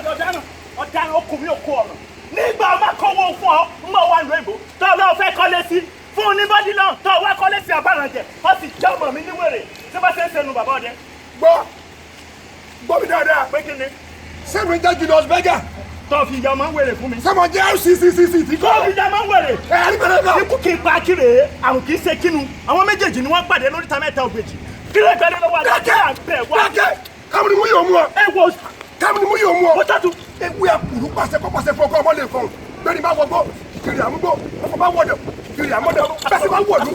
Ọ̀daràn, ọ̀daràn, okùn mi ò kó ọ̀ràn. Nígbà ọba kọ́wọ́ fún ọ, ń bọ̀ wá lóyìnbó tó lọ́ọ́ fẹ́ kọ́lé sí fún un ní bọ́dí náà tó wá kọ́lé sí abárànjẹ, ó sì já ọmọ mi níwèrè tí bá ṣe ń sẹnu bàbá ọdẹ. Gbọ́, gbọ́ mi dáadáa. Pé kí ni? Sẹ́mi jẹ́ Julius Berger? Tó fi ìyá ọmọ ń wèrè fún mi. Sẹ́mi jẹ́ RCCCC tí Tó kọ́? fi ìyá ọmọ ń wèrè. Ẹ̀ àríbẹ̀rẹ̀ náà. Ikú kì í pa kíre, àrùn kì í ṣe kínu. Àwọn méjèèjì ni wọ́n pàdé lóríta mẹ́ta ògbèjì. Kílẹ̀ gbẹ́lẹ́ lọ́wọ́ àti Dákẹ́! àbẹ̀ wá. Dákẹ́! Kámi ni mú yóò mú ọ. Ẹ wo. Kámi ni mú yóò mú ọ. Ó tọ́jú. Ewé àkùrú pàṣẹ kọ́ pàṣẹ fún ọkọ ọmọ lè fọhùn. Bẹ́ẹ̀ni bá wọgbọ́, kiri àmúgbó, ọkọ̀ bá wọ̀dọ̀, kiri àmọ́dọ̀, bẹ́sẹ̀ bá wọ̀lú.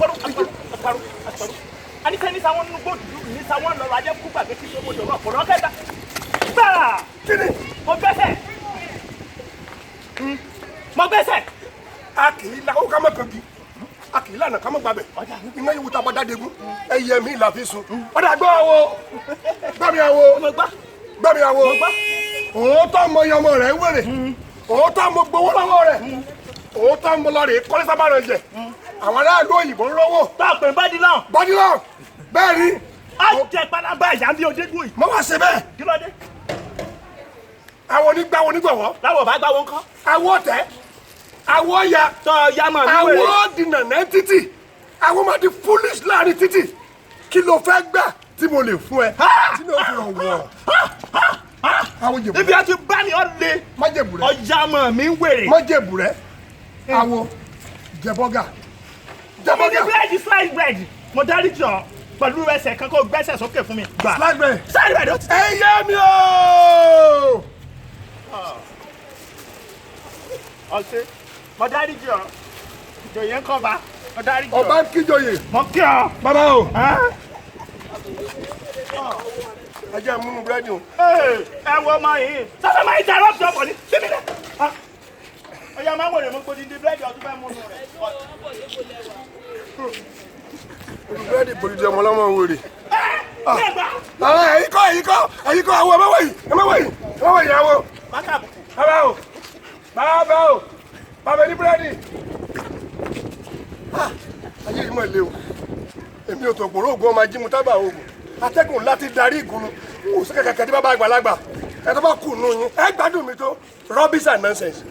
Anisẹ́ ní sáwọn nínú gbòdú ní sáwọn lọ́rọ̀ ajẹ́ kú gbàgbé kí sọ́mọdé ọ̀rọ̀ ọ̀pọ̀lọ́ kẹta. Gbàrà! Kí ni? Mo gbẹ́sẹ̀. Mo gbẹ́sẹ̀. A kì í la ó ká mọ̀ kangi, a kì í lànà ká mọ̀ gbàbẹ̀. Iná yìí wúta bá dáde gún, ẹyẹ mi là fi sun. Ọ̀dà gbọ́ àwo, gbọ́ mi àwo. Mo gbọ́. Gbọ́ mi àwo. Mo gbọ́. Òótọ́ mọ iye ọmọ rẹ̀ wèrè, òótọ́ mo gbowó lọ́wọ́ rẹ̀, òótọ́ mo lọ rè é kọ́lé sábà rẹ̀ jẹ. Àwọn aráàlú òyìnbó ń rówó. Tó a pè ń bá di náà. Bọ́dí náà bẹ́ẹ̀ ni. Á jẹ pálábá ìyá bí odé dùn yìí. Mo wá ṣe bẹ́ẹ̀. Kí ló dé? Àwọn onígbàwọ̀ onígbọ̀wọ́. Láwọ̀ bá gbá wọn kọ́. Àwọn ọ̀tẹ̀, àwọn ọ̀ya. Tọ́ ya mọ̀ ní wèrè. Àwọn dìnnà náà títì, àwọn máa di foolish láàrin títì. Kí ló fẹ́ gbà tí mo lè fún ẹ tí ló fi ràn wọ̀? Àwọn jèbù. Ibi a ti bá mi ọ le. Má jèbù rẹ. Ọjà mọ̀ mi ń wèrè. Má jèbù rẹ. Àwọn jẹ bọ́gà, jẹ Mo ní bọ́gà. Búrẹ́dì, slice bread. Mo dárí jọ pẹ̀lú ẹsẹ̀ kan kó gbẹ́sẹ̀ sókè fún mi. Gbà. Slice bread. Slice bread ó ti. Ẹ yé mi o. Ọ̀sẹ̀ mo dárí jọ. Ìjòyè ń kọ́ ba. Mo dárí jọ. Ọba ń kíjòyè. Mo kí ọ. Bàbá o. Ẹ́? Ẹ jẹ́ múnú búrẹ́dì o. Ẹ wo ọmọ yìí sọ́dọ̀ máa ń interrupt ọkọ̀ ní síbi náà. Ọ̀yà máa ń wèrè mú gbòdìdì búrẹ́dì ọdún fẹ́ múnú rẹ̀. Búrẹ́dì gbòdìdì ọmọ ọlọ́mọ wèrè. Ẹ gbà. Bàbá, ẹ̀yin kọ́, ẹ̀yin kọ́, ẹ̀yin kọ́ àwọn. Ẹ má wẹ̀yìn, ẹ má wẹ̀yìn, ẹ má wẹ̀yìn àwọn. Bákàbùkù. Bàbá o, bàbá o, bàbá ní búrẹ́dì. Ah, ayé yìí mọ̀ lé o. Èmi ò tó gbòòrò oògùn ọmọ ajímú tábà oògùn atẹ́gùn láti darí ìgúnnu kò sí kẹ̀kẹ́ tí bàbá àgbàlagbà ẹ tó bá kù nù yín. Ẹ gbádùn mi tó rubbish and nonsense.